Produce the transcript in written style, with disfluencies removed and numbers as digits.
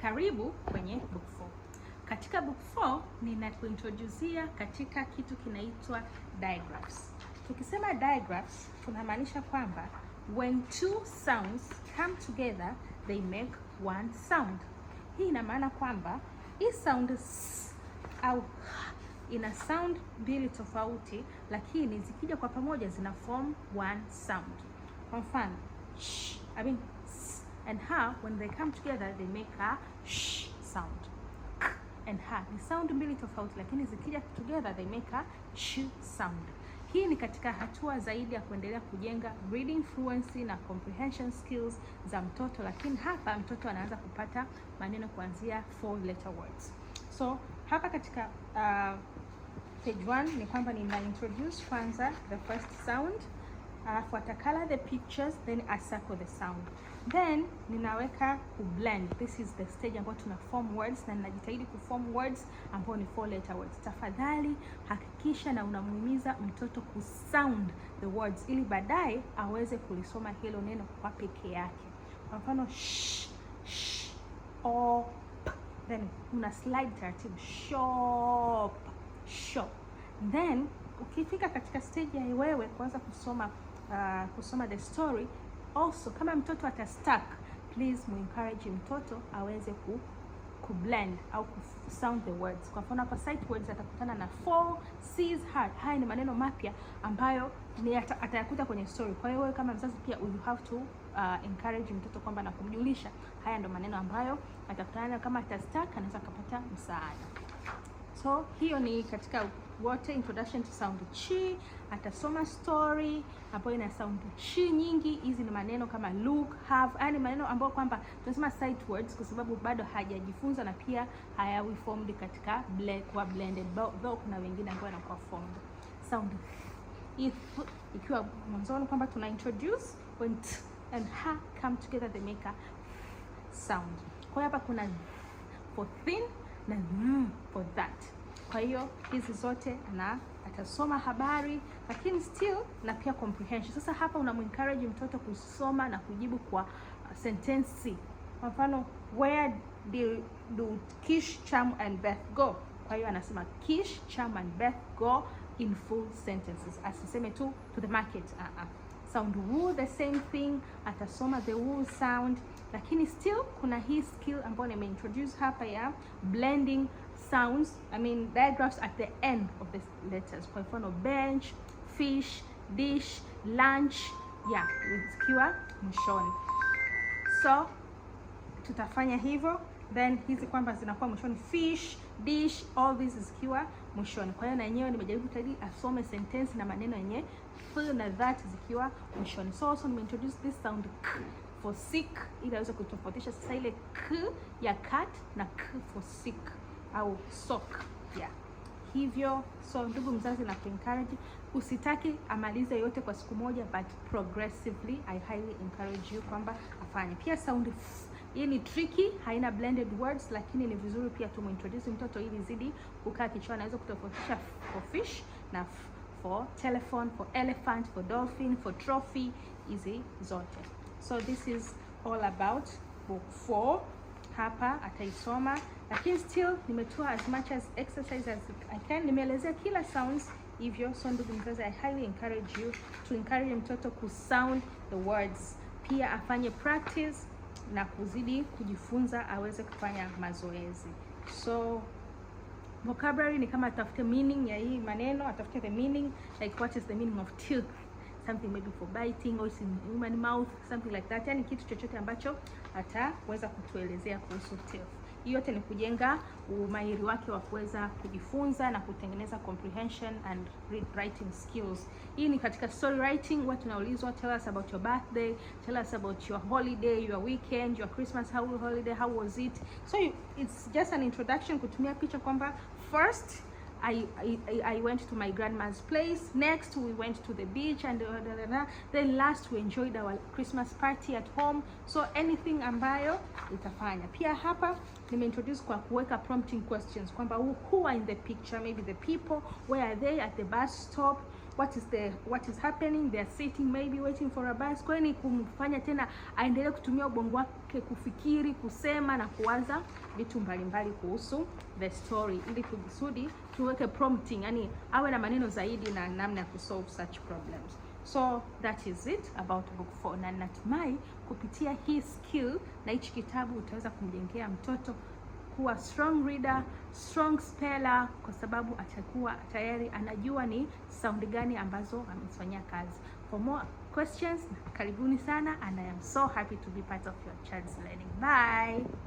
Karibu kwenye book 4. Katika book 4 ninakuintroducia katika kitu kinaitwa digraphs. Tukisema digraphs tunamaanisha kwamba when two sounds come together, they make one sound. Hii ina maana kwamba hii sound s au h ina sound mbili tofauti, lakini zikija kwa pamoja zina form one sound. Kwa mfano sh, I mean s and h, when they come together they make a sh sound. K and h ni sound mbili tofauti, lakini zikija together they make a ch sound. Hii ni katika hatua zaidi ya kuendelea kujenga reading fluency na comprehension skills za mtoto, lakini hapa mtoto anaanza kupata maneno kuanzia four letter words. So hapa katika page 1 ni kwamba nina introduce kwanza the first sound, alafu atacolor the pictures, then a circle the sound, then ninaweka kublend. This is the stage ambayo tuna form words, na ninajitahidi kuform words ambao ni four letter words. Tafadhali hakikisha na unamuhimiza mtoto kusound the words ili baadaye aweze kulisoma hilo neno kwa peke yake. Kwa mfano sh, sh, o, p, then una slide taratibu, shop, shop. Then ukifika katika stage ya wewe kuanza kusoma the story also, kama mtoto ata stuck, please muencourage mtoto aweze ku blend au ku sound the words. Kwa mfano hapa sight words atakutana na four seas heart. Haya ni maneno mapya ambayo ni atayakuta kwenye story. Kwa hiyo wewe kama mzazi pia you have to encourage mtoto kwamba na kumjulisha haya ndo maneno ambayo atakutana nayo. Kama ata stuck, anaweza akapata msaada. So hiyo ni katika wote introduction to sound chi. Atasoma story ambayo ina sound chi nyingi. Hizi ni maneno kama look, have, yani maneno ambayo kwamba tunasema sight words kwa sababu bado hajajifunza na pia hayawi formed katika blend, kwa blended, though kuna wengine ambao wanakuwa formed. Sound if ikiwa mwanzoni kwamba tuna introduce when t and h come together, they make a sound. Kwa hiyo hapa kuna for thin na for that. Kwa hiyo hizi zote na atasoma habari, lakini still na pia comprehension. Sasa hapa unamuencourage mtoto kusoma na kujibu kwa sentensi. Kwa mfano, "Where do Kish, Cham and Beth go?" Kwa hiyo anasema "Kish, Cham and Beth go" in full sentences, asiseme tu "to the market". Sound wu, the same thing, atasoma the wu sound, lakini still kuna hii skill ambayo nimeintroduce hapa ya blending sounds, I mean digraphs at the end of the letters. Kwa mfano bench, fish, dish, lunch, yeah, zikiwa mwishoni. So tutafanya hivyo, then hizi kwamba zinakuwa mwishoni, fish, dish, all these zikiwa mwishoni. Kwa hiyo na yenyewe nimejaribu kujitahidi asome sentence na maneno yenye f na that zikiwa mwishoni. So also nimeintroduce this sound k for sick ili aweze kutofautisha sasa ile k ya cat na k for sick au sock, yeah. Hivyo so ndugu mzazi, na kuencourage, usitaki amalize yote kwa siku moja, but progressively I highly encourage you kwamba afanye. Pia sound f, hii ni tricky, haina blended words, lakini ni vizuri pia tumuintroduce mtoto ili zidi kukaa kichwani, aweze kutofautisha f for fish na f for telephone, for elephant, for dolphin, for trophy, hizi zote. So this is all about book 4. Hapa ataisoma, lakini still nimetoa as much as exercise as I can, nimeelezea kila sounds hivyo. So ndugu mzazi, I highly encourage you to encourage mtoto ku sound the words, pia afanye practice na kuzidi kujifunza, aweze kufanya mazoezi. So vocabulary ni kama atafute meaning ya hii maneno, atafute the meaning, like what is the meaning of tooth, something maybe for biting or in human mouth, something like that, yani kitu chochote ambacho ataweza kutuelezea kuhusu tooth. Hii yote ni kujenga umahiri wake wa kuweza kujifunza na kutengeneza comprehension and read writing skills. Hii ni katika story writing, huwa tunaulizwa, "Tell us about your birthday, tell us about your holiday, your weekend, your Christmas how holiday, how was it?" So it's just an introduction kutumia picha kwamba first I went to my grandma's place. Next, we went to the beach and da, da, da, da. Then last, we enjoyed our Christmas party at home. So anything ambayo itafanya. Pia hapa nimeintroduce kwa kuweka prompting questions kwamba who are in the picture, maybe the people, where are they, at the bus stop. What is happening? They are sitting, maybe waiting for a bus. Kwa hiyo ni kumfanya tena aendelee kutumia ubongo wake kufikiri, kusema na kuwaza vitu mbalimbali kuhusu the story, ili kusudi tuweke prompting, yani awe na maneno zaidi na namna ya kusolve such problems. So that is it about book 4, na natumai kupitia hii skill na hichi kitabu utaweza kumjengea mtoto kuwa strong reader, strong speller, kwa sababu atakuwa tayari anajua ni sound gani ambazo amezifanyia kazi. For more questions, karibuni sana, and I am so happy to be part of your child's learning. Bye.